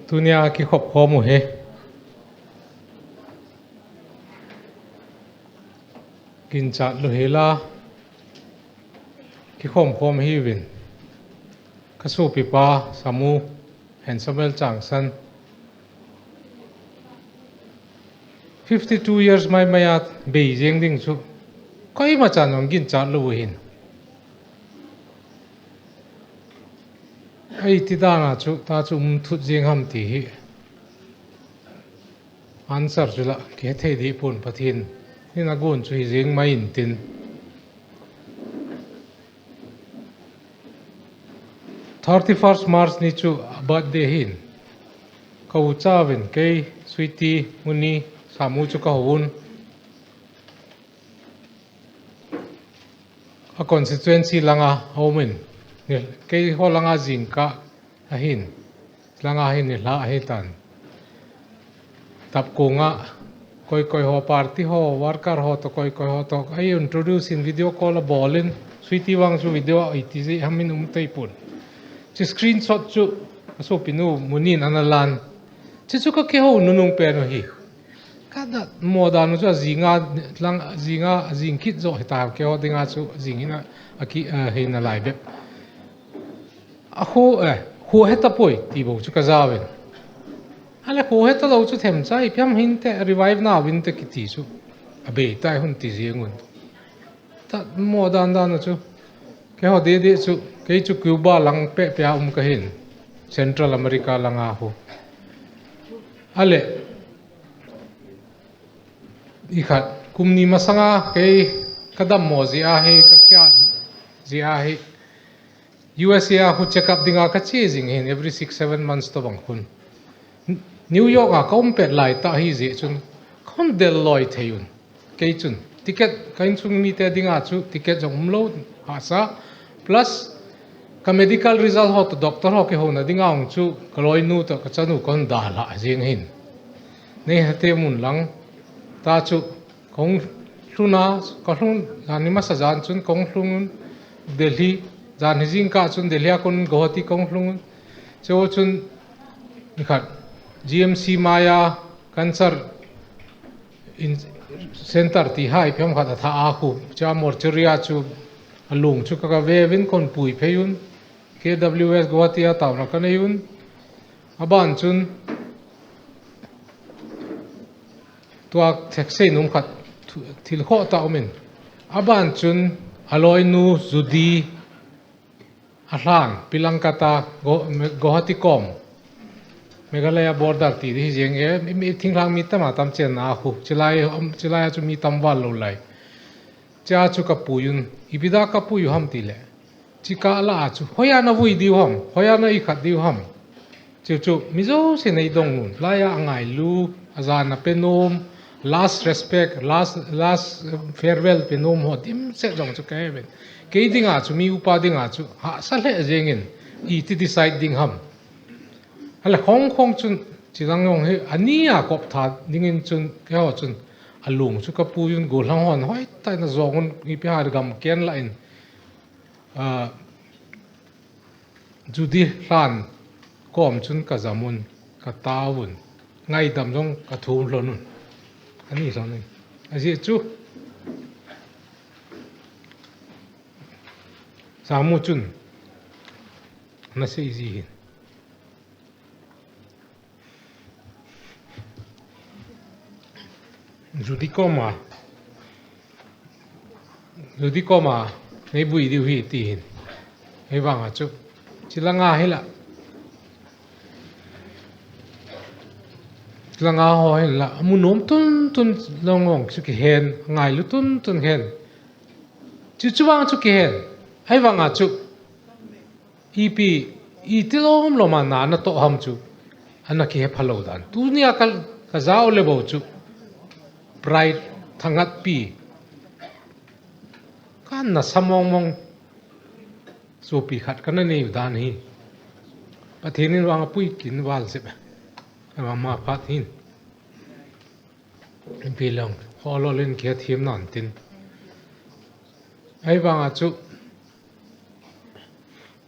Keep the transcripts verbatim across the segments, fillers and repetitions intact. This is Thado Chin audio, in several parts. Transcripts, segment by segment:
Tunia kikhop khom u hi ginchat lou hi la, kikhom khom hi vin. Ka sopipa Samu, Hensamel Changsan. Fifty two years mai mai a bei jeng ding chu koima chan ong ginchat lou hin. Ei ti dan a chu, ta chu um thut jeng ham ti hi. Answer chu la, kihethei di pon Pathen in agon chu hi jeng mai in tin. Thirty first March ni chu a birthday hin. Ka u cha vin kei, Sweety, Muni, Samu chu ka hou un. A constituency langa a um in, ni, keiho langa jingkah ahin, langa hin nilhah ahi tan. Tapkong a, koi koi ho, party ho, worker ho to, koi koi ho to, a introduce in video call a bol in, Sweety vang chu video a iti jeh ham in um tei pon. Chu screenshot chu, a sopinu Muni in ana lan. Chu chu ka kihou nunung pen u hi. Ka dat mo dan u chu a jing a, lang, a jing a, a jing kit jo hita, keiho dinga chu a jing hina, a ki, a, hina lai bep. A khu, eh, khu heta poi, ti bou chu ka ja vin. Ale khu heta lou chu themcha, ipi ham hinte, revive na vinte kiti chu. A bei tai hun ti jeng un. Tat mo dan dan u chu. Keiho didi chu, kei chu Cuba lang pehpeh a um ka hin. Central America langa khu. Ale, ikhat, kum ni masanga kei ka dammo jeh ahi, ka kiat jeh ahi. U S A a khu check up dinga ka che jing hin every six, seven months to bang khun. New York a ka um pet lai tah hi jeh chun, ka hon del loi thei un. Kei chun, ticket, ka insung mite dinga chu ticket jong um lou hahsa, plus ka medical result ho to doctor ho kihouna dinga ong chu ka loinu to ka chanu ka hon dalha jeng hin. Nei hete mun lang, ta chu ka hung lhun a, ka lhun, jan hi masa jan chun ka hung lhung un Delhi, jan hi jingkah chun Delhi a kon Guwahati ka hung lhung un. Chu chun, nikhat, G M C mai a cancer in center ti hai phem khat a tha a khu, cha mortuary a chu a lung chu ka, ka ve vin kon pui phei un, K W S Guwahati a taona ka nei un. A ban chun, tua thek sei num khat thu, thil khoh ta um in. A ban chun, a loinu Judy, a lhan, Pilangkata, Go-, Me-, Guwahati kom, Meghalaya border ti hi jeng e, mi, mi thinglhang mi tam a tam chen na a khu, chilai, um, chilai a chu mi tam val lou lai. Cha chu ka pui un, ipi da ka pui u ham ti le. Chi kah la a chu, hoiya na vui diu ham, hoiya na ikhat diu ham. Chu chu, mi jousen nei dong un, laiya a ngailu, a jan a pe nom, last respect, last, last, eh, farewell pe nom ho dimset jong chu ka he uvin. Kei dinga chu, mi upa dinga chu, hahsa lheh jeng in, iti decide ding ham. Ale khong khong chun, chi dang jong hi, ani a kop tha ding in chun, keiho chun, a lung chu ka pui un, gollhang hon, hoitah in a jong un, ipi ham gam ken la in, ah, Judy lhan kom chun ka jam un, ka tao un, ngaidam jong ka thum lhon un. Ani lhon un. Ajeh chu, Samu chun, na sei ji hin. Judy koma, Judy koma, nei vui diu hi ti hin. Hei vanga chu, chi langa hi la. Chi langa ho hi la, amu nom tun tun long long chu kihen, ngailu tun tun hen. Chu chu vang chu kihen. Hei vanga chu, Ipi, iti lom lom a na, na toh ham chu, ana kihe phalou dan. Tunia ka, ka jao le bou chu, pride thangatpi. Ka nasa mong mong, sopi khat ka na nei u dan hi. Pathen in vang apui kin val sep. Ka vang ma phat hin. Ipi long, holol in kihe thim nan tin. Hei vanga chu,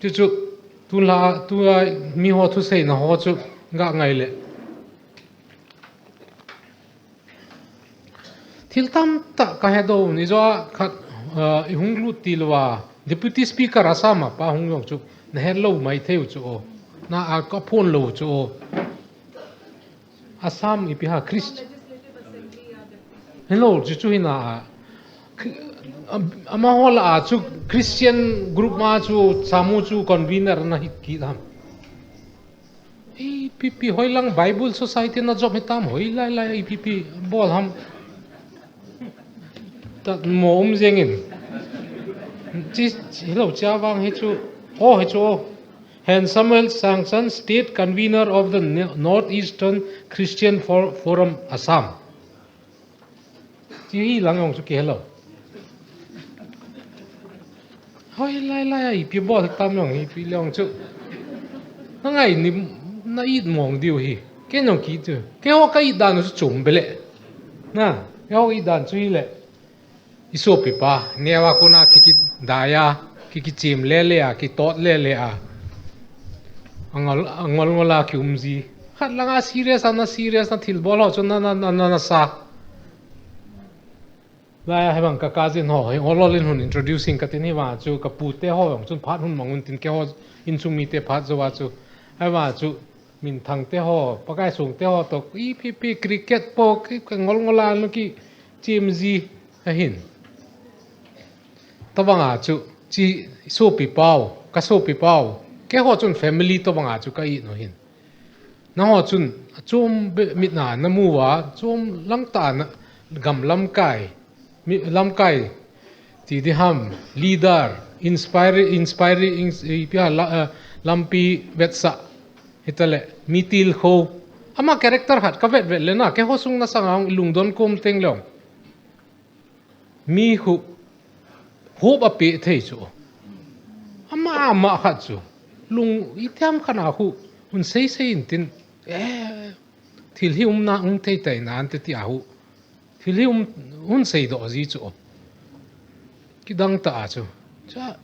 Chu chu, tu la, tu a, mi ho thuseina ho chu, Ga ngai le. Thil tamtah ka he dou ni zo a khat, ah, i hung lut ti lou a. Deputy Speaker Assam a pa hung jong chu na het lou mai thei u chu o. Na a ka phon lou chu o. Assam ipi ha Christ. Hello, chu chu hi na a. Ama ho la a chu Christian group ma chu Samu chu convener na hi ki lam. Ipi pi hoilang Bible Society na job hitam hoilai lai ipi pi bol ham. Tat mo um jeng in. Chi, chi lo cha vang hi chu. O hi chu. Hen Samuel Sangsan, State Convener of the North Eastern Christian For-, Forum, Assam. Chi hi lang jong chu ki hello. Hoilai lai a ipi bol tam jong hi pi lang chu. Na ngai ni na it mong diu hi. Ken jong ki chu. Keiho ka it dan chu chom bele. Na, keiho it dan chu hi le. I sopi pa, neo a kona ki ki dai a, ki ki chim le le a, ki tot le le a. Angol, angol ngol a ki um ji. Khat lang a serious a na serious na thil bol ho chu na, na, na, na, na sa. Lai a hibang ka cousin ho, hi ol ol in hun introducing ka tin hi vang chu ka pu te ho jong chun phat hun mang un tin keiho insung mi te phat jo a chu. Hi vang chu Minthang te ho, Pakai Sung te ho to, ipi pi cricket po, ki, ka ngol ngol a nu ki chim ji ahin. Tabang a chu, chi sopi pau, ka sopi pau, keiho chun family tabang a chu ka it u hin. Nangho chun, chom be mit na, na mu a, chom lang ta na, gam lamkai, mi, lamkai, ti di ham, leader, inspire, inspiring, ins-, ipi ha, la, eh, lampi vetsah, hitale, mi tilkhou. Ama character khat ka vet vet le na, keiho sung na sang a hung i lungdon kom teng le. Mi khu, hope a pe thei chu. Ama, ama khat chu. Lung, i thiam khat a khu, hun sei sei in tin, eh, thil hi um na, um thei tai na, an te ti a khu. Thil hi um, hun sei doh ji chu. Kidang ta a chu. Cha,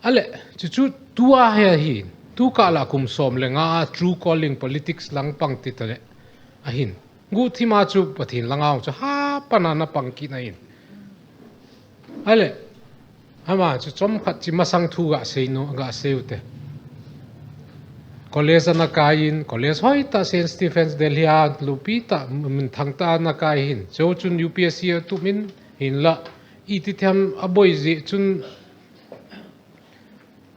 ale, chu chu, tu a he hi, tu ka la kum som le nga, true calling politics lang pang ti ta le, ahin. Guhthim a chu Pathen langa chu ha pana na pang kit na in. Ahile, ama chu chomkhat chi masang thu ga sei no, ga sei u te. College ana kai in, college hoi ta Saint Stephen's Delhi a, lupi ta, minthang ta ana kai hin. Chu chun U P S C a tum in, hinla, iti thiam a boi jeh chun,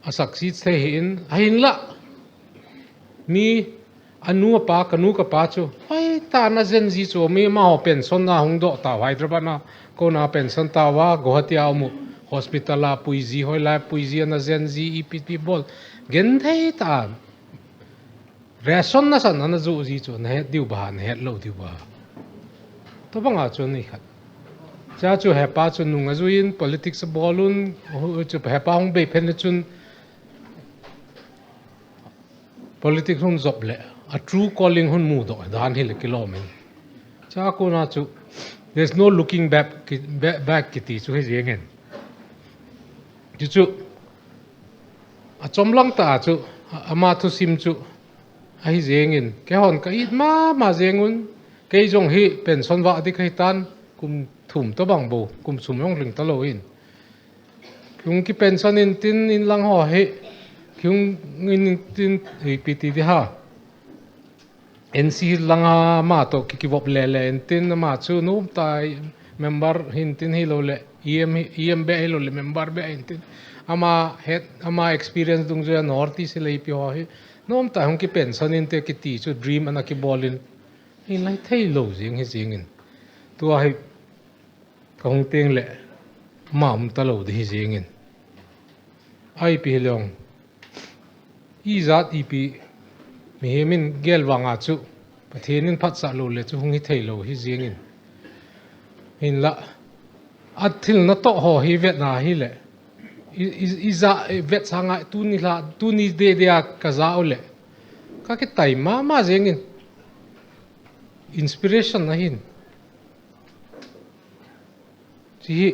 a succeed thei hi in, ahinla. Mi anu apa, kanu kapa chu. Hoi ta na Gen Z chu, mi amaho pension na hung doh tau, Hyderabad na, kona pension tau a, Guwahati a umu, hospital a puiji, hoilai puiji ana Gen Z, ipi ti bol. Genthei ta. Ration na san ana ju ji chu, na het diu ba, na het lou diu ba. Tabang a chu ni khat. Cha chu hepa chu nung a ju in politics a bol un, chu hepa hung bei phen chun politics hung jop le, a true calling hung mu doh dan hi le kilom in. Cha kona chu, there's no looking back, ki-, back, back kiti chu hi jeng in. Chu chu, a chomlang ta chu, a, ama thusim chu, ahi jeng in, keihon ka it mama jeng un, kei jong hi pension vah ding kahi tan, kum thum tabang bou, kum thum jong lhing talou in. Kihung ki pension in tin, in lang ho hi, kihung in tin, ipi ti di ha. N C Hills langa ama toh ki, kivop lele in tin, ama chu nom ta member hin tin hilou le, E M, E M beh hilou le, member beh in tin. Ama het, ama experience dungjuia North East le ipi ho hi. Nom ta hung ki pension in te kiti chu dream ana kibol in. Hilai thei lou jeng hi jeng in. Tua hi ka hung teng le, ama um talou di hi jeng in. Ipi hileng. Ijat ipi mihem in gel vang a chu, Pathen in phatsah lou le chu hung hi thei lou hi jeng in. Hinla, a thil na toh ho hi vet na hi le. I, i, ija, i vet sanga tuni la, tuni de de a ka ja u le. Ka kitai mama jeng in. Inspiration ahin. Chi hi,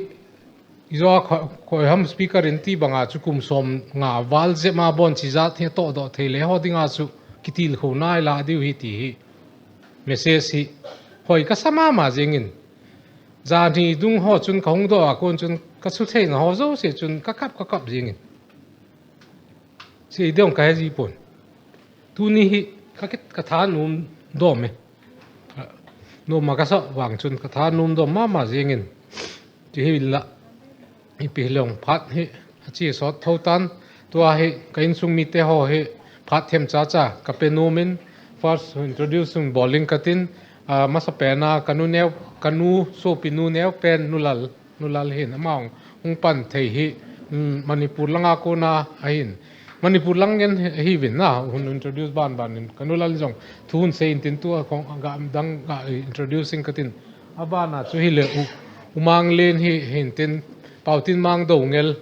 ijo a kho-, khoiham speaker in ti banga chu kum som nga val jep ma bon chi jat hi toh doh thei le ho dinga chu kitilkhou nai la diu hi ti hi message hi hoi kasa mama jingin. Janhi dung ho chun kahung doh a kon chun kasutheina ho jouse chun kakap kakap jingin. Sei dong kahe ji pon. Tuni hi ka, ka thanom dom e. Noma kasa vang chun ka thanom dom mama jingin. Ti hi la. Ipi hilong phat hi achi sot tho tan. Tua hi ka insung mite ho hi phat them chacha ka pe nomin first introduce sung bowling katin, ah, masa pena kanu neo, kanu sopi nu neo pen Nulal. Nulal hin, among hung pan thei hi, um, Manipur langa kona ahin. Manipur lang ngen hi, hi vin na, hun introduce ban ban in. Ka Nulal jong, thu hun sei in tin tua kong ga dang ga introducing katin. Abana chu hi le u, U Manglen hi, hin tin, Pau Tin Mang Doungel,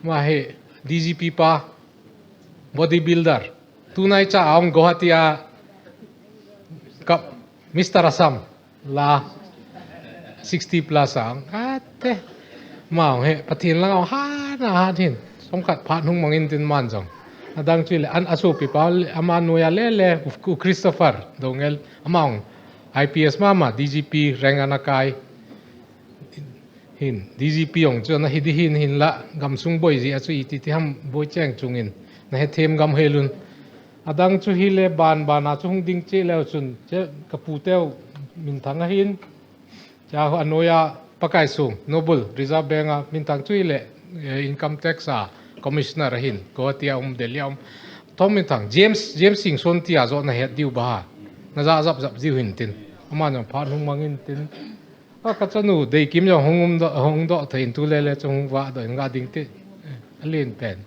ma hi D G P pa, bodybuilder. Tunai cha aung Guwahati a kap Mister Assam la sixty plus aung. Ate. Maung he, Pathen lang aung han, han hin. Songkhat phat hung mangin tin man jong. Adang chu le, an asopi pa, ama noiya le le, u, u Christopher, Doungel, amaung I P S mama, D G P rank ana kai. Hin, D G P ong chu ana hi di hin hin la, gamsung boi ji a chu iti ti ham boi cheng chungin, na he them gam helun. Adang chu hi le ban ban a chu hung ding che leu chun, che ka pu teu minthang ahin. Cha ho anoiya Pakai Sung, Noble, Reserve Bank a minthang chu hi le, eh, Income Tax a Commissioner ahin, Guwahati a um, Delhi a um. Thom minthang, James, James Singson tia jo na het diu ba ha. Na ja jap jap diu hin tin. Ama jong phat hung mangin tin. A ka chanu Deikim jong hung um doh, hung doh thei in tu le le chung hung vah doh in ga ding ti. A len pen.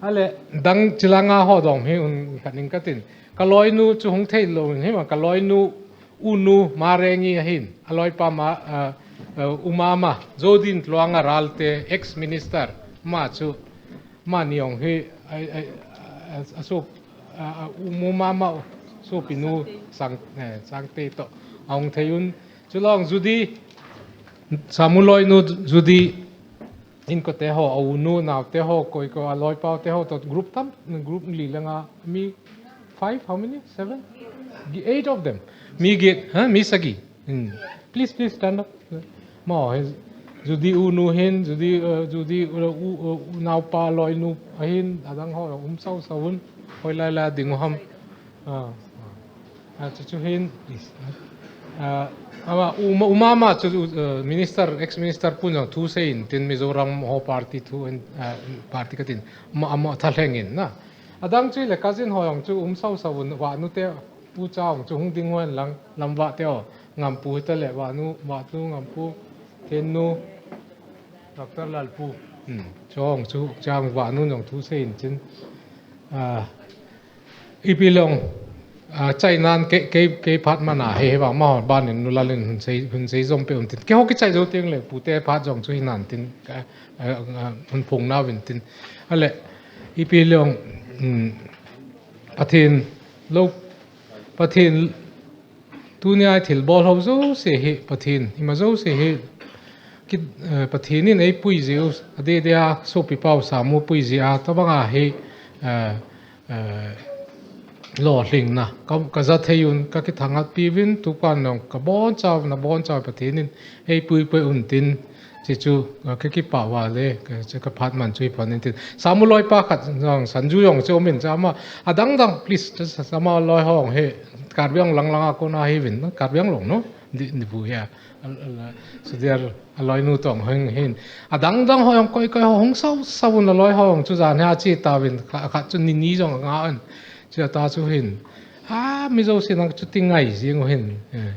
A le dang chilanga ho dong hi un khat ning katin. Ka loinu chu hung thei lou in hi ma ka loinu U Nu Marengi ahin. A loipa ma, a, a, U Mama, Jodin Tluanga Ralte, ex minister, ma chu Mani ong hi, ai, ai, a, a, a, so, a, a, U Mama, so pinu, sang, eh, sang te to, aung thei un. Chulong Judy, Samuloinu Judy, inko te ho, a u nu, nau te ho, koi ko, a loipa te ho, to group tam, group li le nga, mi five, how many? Seven? Eight of them. Mi get, huh? Mi sagi. Hmm. Please, please stand up. Ma, he, Judy U Nu hin, Judy, uh, Judy, uh, u, uh, u naupa loinu ahin, adang ho, um sau sau un, hoi lai lai ding ham. Ah, ah. Ah, chu chu hin, please. Ah, ama, U Ma, U Mama chu, uh, minister, ex minister pun jong thu sei in tin Mizoram ho party thu in, ah, party katin, ma, ama thalheng in na. Adang chu le cousin ho jong chu um sau sau un, vanu te, u cha jong chu hung ding hon lang, lam va te o. Ngampu hita le, vanu, vanu Ngampu, Thennu, Doctor Lalpu. Hmm. Chong chu, chang vanu jong thu sei in chin. Ah, ipi long, ah, chai nan ke, ke, ke phat mana he, he vang ma ban in Nulal in hun sei, hun sei jom pe un tin. Ke ho ke chai jo teng le, pu te phat jong chu hinan tin, ka, ah, ah, hun phong na vin tin. Ale, ipi long, hmm, Pathen, lo, Pathen, Tunia thil bol ho jouse hi Pathen, ima jouse hi ki, eh, Pathen in eipui jiu, adeh deh a sopi pau Samu pui jia, tabanga hi, eh, eh, lolhingna, ka, ka ja thei un, ka kithanghat piuvin, tupan nong, ka bonchau, na bonchau Pathen in eipui pui un tin, Chi chu, ah, ka kipah uva le, ka, chu ka phat man chu hi pon in tin. Samu loipa khat jong, Sanju jong chu um in, chu ama, adang dang, please, chu sa, sa, ama loi ho hi, Karbi Anglong lang lang a kona hi vin, Karbi Anglong no? Di, di bu ya. Al, al, Sudiar, a loinu tong hing hin. Adang dang ho jong koi koi ho hung sau sau un a loi ho jong chu jan hi a chi ta vin, kha, khat chu ni ni jong nga un. Chu ta chu hin. A, mi jouse nang chu ti ngai jing u hin. Eh.